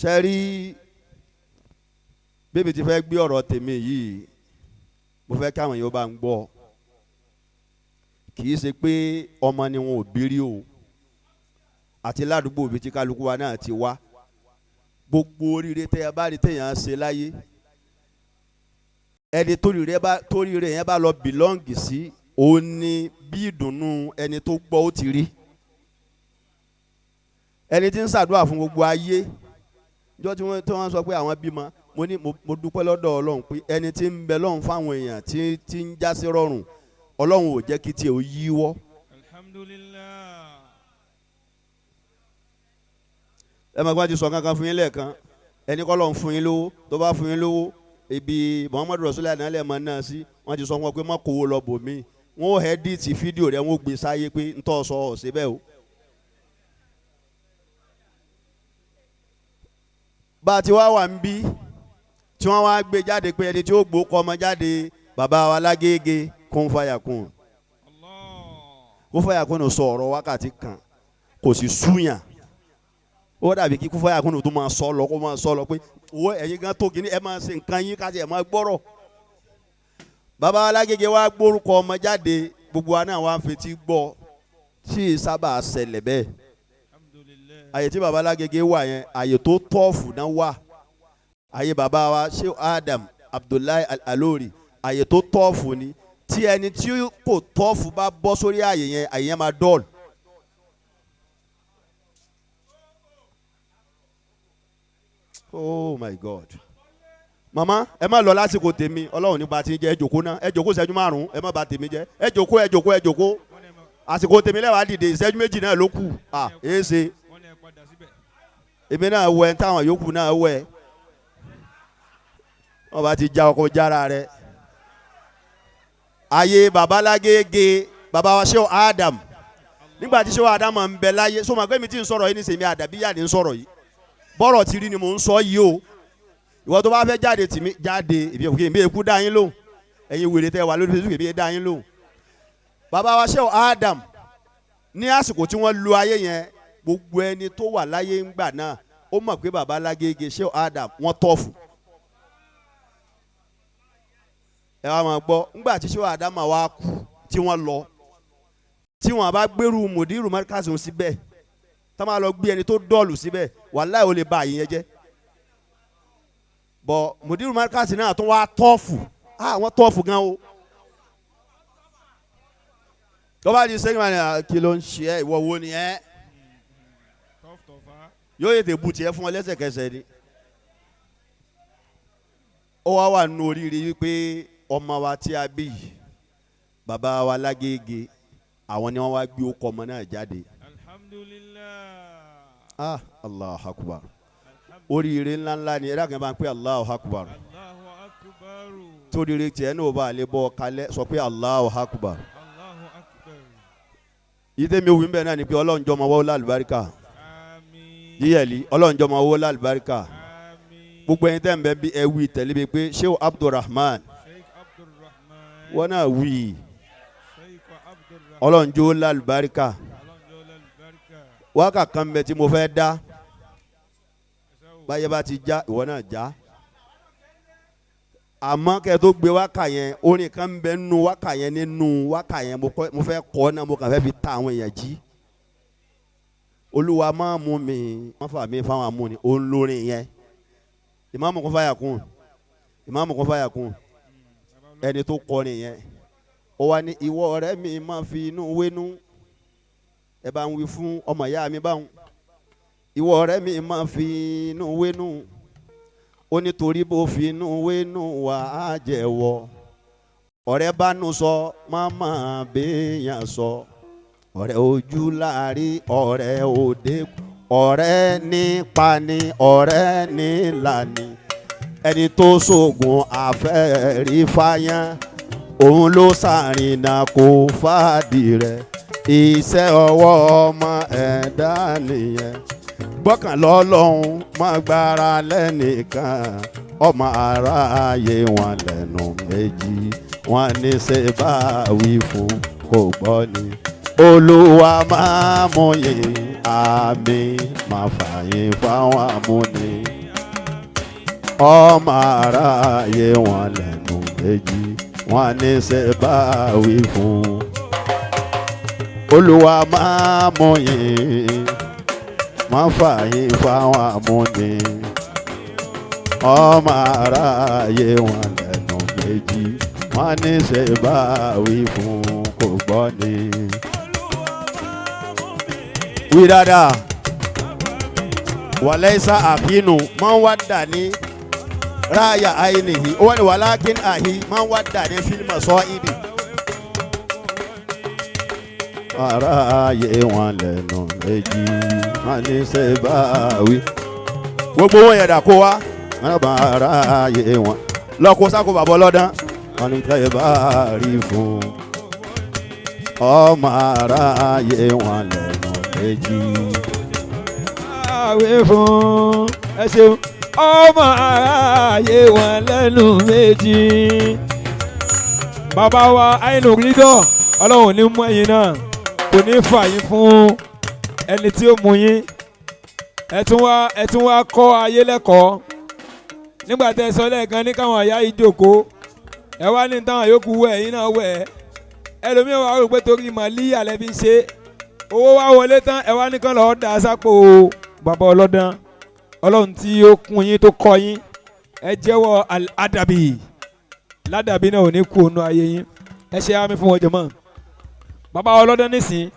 Ṣe rí bébí ti fẹ́ gbé ọ̀rọ̀ tèmi yìí, mo fẹ́ káwọn èèyàn bá ń gbọ́. Kì í ṣe pé ọmọ ni wọn ò bí rí o, àti ládùúgbò bíi tí kálukú wa náà ti wá. Gbogbo oríire tẹ́ ẹ bá rí téèyàn ṣe láyé, ẹni toríire yẹn bá lọ bìlọ́ǹgì sí, òun ni bí ìdùnnú ẹni tó gbọ́ ó ti rí. Ẹni tí ń ṣàdúrà fún gbogbo ayé jọ tí wọ́n sọ pé àwọn bímọ, mo ní mo dúpẹ́ lọ́dọ̀ Ọlọ́run pé ẹni tí ń bẹ lọ́run fáwọn èèyàn tí ń já sí rọrùn, Ọlọ́run ò jẹ́ kí tiẹ̀ ó yíwọ́. Alhamdulillah. Ẹ máa gbájú sọ kankan fún yín lẹ́ẹ̀kan, ẹni kọ́ lọ́n fún yín lówó, tó bá fún yín lówó ibi Muhammadu Rasulullah náà lẹ́ẹ̀ máa ná sí. Wọ́n ti sọ fún wọn pé má kówó lọ bò mí, wọ́n ó hẹ́díìtì fídíò rẹ̀, wọ́n ó gbé sáyé pé ń tọ́ sọ ọ̀sẹ̀ bẹ́ẹ̀ o. Bá a ti wá wà ń bí tí wọ́n wá gbé jáde pé ẹni tí ó gbó kọ́ ọmọ jáde, bàbá wa lágége kún fàyà kún kún fàyà kún sọ ọ̀rọ̀ wákàtí kan kò sì súyàn. Ó dàbí kí kún fàyà kún tó máa sọ lọ, kó máa sọ lọ pé owó ẹ̀yin gan tó kìíní ẹ máa ṣe nǹkan yín káṣí ẹ máa gbọ́rọ̀. Bàbá wa lágége wá gbórúkọ ọmọ jáde, gbogbo wa náà wá ń fetí gbọ́ tí ì sábà ṣẹlẹ̀ bẹ́ẹ̀. Àyè tí baba Lágége wà yẹn, àyè tó tọ́ọ̀fù náà wà. Àyè baba wa Sheikh Adam Abdullahi Al-Alori, àyè tó tọ́ọ̀fù ni. Tí ẹni tí kò tọ́ọ̀fù bá bọ́ sórí àyè yẹn, àyè yẹn máa dọ́ọ̀lù. Oh my God. Mama, ẹ má lọ lásìkò tèmi, Ọlọ́run nípa ti jẹ́. Ẹ jòkó náà, ẹ jòkó ìṣẹ́jú márùn-ún, ẹ má bà tèmi jẹ́. Ẹ jòkó, ẹ jòkó, ẹ jòkó. Àsìkò tèmi lẹ́wàá dìde, ìṣẹ́jú méjì náà ló kù. À èé ṣe èmi náà wẹ táwọn yòókù náà wẹ, wọn bá ti já ọkọ jára rẹ. Ayé baba Lágége, baba wa Sheikh Adam, nígbà tí Sheikh Adam ń bẹ láyé, sọ ma pé mi ti ń sọ̀rọ̀ yìí ní sèmi àdàbíyà ni ń sọ̀rọ̀ yìí, bọ́rọ̀ ti rí ni mò ń sọ yìí o. Ìwọ tó bá fẹ́ jáde tì mí jáde, èmi èkú dá yín lóhùn, ẹ̀yin wèrè tẹ́ wà lórí Facebook, èmi dá yín lóhùn. Baba wa Sheikh Adam ní àsìkò tí wọ́n lu ayé yẹn, gbogbo ẹni tó wà láyé ńgbà náà ó mọ̀ pé baba Lágége Sheikh Adam wọ́n tọ́fù. Ẹ wá máa gbọ́, ńgbà tí Sheikh Adam wá kú tí wọ́n lọ, tí wọ́n bá gbèrú mùdírù márkàsì síbẹ̀, tá máa lọ gbé ẹni tó dọ́ọ̀lù síbẹ̀, wàláhì ó lè ba àyè yẹn jẹ́. Bọ̀ mùdírù márkàsì náà tó wá tọ́fù, wọ́n tọ́fù gan o. Tó bá di sẹ́yìn wà ní kí ló ń ṣe ẹ́, ìwọ wo ni ẹ́, yóò yẹ tẹ bu tiẹ̀ fún ọ lẹ́sẹ̀kẹsẹ̀ ni. Ó wá wà nù oríire wípé ọmọ wa tí a bí yìí, bàbá wa Lágége, àwọn ni wọ́n wá gbé ọkọ ọmọ náà jáde. Alhamdulillah. Ah, Allahu Akbar. Oríire ńláńlá ni. Ẹ̀rọ kan bá ń pè Allahu Akbar. Allahu Akbar. Toríire tiẹ̀ ní o bá lè bọ́ kalẹ̀ sọ pé Allahu Akbar. Allahu Akbar. Ìdè mi wí bẹ́ẹ̀ náà ni pé Ọlọ́run jọmọ wọ́n lálùbáríkà. Àmín. Yíyẹ̀lì Ọlọ́run jọmọ wọ́n lálùbáríkà. Àmín. Gbogbo ẹni tẹ́ ń bẹ bí ẹ wí tẹ̀lé mi pé Sheikh Abdulrahman. Sheikh Abdulrahman. Wọ́n náà wí. Sheikh Abdulrahman. Ọlọ́run jọ̀ọ́ lálùbáríkà. Ọlọ́run jọ̀ọ́ lálùbáríkà. Wákà kan bẹ tí mo fẹ́ dá. Báyẹ̀ bá ti já, ìwọ náà já. Àmọ́ kẹ́ tó gbé wákà yẹn, orin kan bẹ nínú wákà yẹn, nínú wákà yẹn mo fẹ́ kọ́ náà, mo kàn fẹ́ fi ta àwọn èèyàn jí. Olúwa máa mú mi, wọ́n fà mí fáwọn amúni, òun lórin yẹn. Ìmáàmù kún fàyà kún, ìmáàmù kún fàyà kún, ẹni tó kọrin yẹn. Ó wá ní ìwọ ọ̀rẹ́ mi máa fi inú wénú, ẹ bá ń wí fún ọmọ ìyá mi báwọn. Ìwọ ọ̀rẹ́ mi máa fi inú wénú, ó ní torí bó fi inú wénú wà á jẹ̀wọ́. Ọ̀rẹ́ bá nu sọ, má béèyàn sọ. Ọ̀rẹ́ ojú láàrí, ọ̀rẹ́ òde, ọ̀rẹ́ nípa ni, ọ̀rẹ́ nílà ni. Ẹni tó ṣoògùn àfẹ́rí fáyán, òun ló ṣàrìnà kó fàdí rẹ̀. Iṣẹ́ ọwọ́ ọmọ ẹ̀dá nìyẹn. Gbọ́kàn lọ́lọ́hún, má gbára lẹ́nìkan. Ọmọ aráyé wọn lẹ́nu méjì, wọn ní ṣe bá wí fún kò gbọ́ ni. Olúwa máa mú yín, àmín, máa fà yín fáwọn amúni. Ọmọ aráyé wọn lẹ́nu méjì, wọn ní ṣe bá wí fún. Olúwa máa mú yín, máa fà yín fáwọn amúni. Ọmọ aráyé wọn lẹ́nu méjì, wọn ní ṣe bá wí fún kò gbọ́ ni. Wí dáadáa. Wàlẹ́sà àkínú máa ń wá dà ní ráàyà àìníhì, ó wà ní wàlákin àhí máa ń wá dà ní fílímù sọ ibi. Aráyé wọn lẹ́nu méjì, wọn ní ṣe bá wí. Gbogbo wọn yẹn dà kó wa wọn bá aráyé wọn lọ kó sáko bàbá ọlọ́dán, wọn ní ṣe bá rí fún. Ọmọ aráyé wọn lẹ́nu méjì. Àwẹ̀ fún ẹ ṣeun. Ọmọ aráyé wọn lẹ́nu méjì. Bàbá wa àìnù rídọ̀, Ọlọ́run ní mú ẹ̀yin náà, kò ní fà yín fún ẹni tí ó mú yín. Ẹ tún wá kọ́ ayé lẹ́kọ̀ọ́ nígbà tẹ́ ẹ sọ lẹ́ẹ̀kan ní káwọn àyà yìí jókòó, ẹ wá ní táwọn yòókù wẹ̀, ẹ̀yin náà wẹ̀. Ẹlòmíràn wà rò pé torí màlíyà lẹ́ fi ń ṣe owó wá wọlé tán, ẹ wá ní kán lọ́ọ́ da sápò bàbá ọlọ́dán. Ọlọ́run tí ó kún yín tó kọ́ yín, ẹ jẹ́wọ́ àdàbí ládàbí náà ò ní kú ònú ayé yín. Ẹ ṣe àmì fún wọn jọmọ́. Bàbá ọlọ́dán nísìn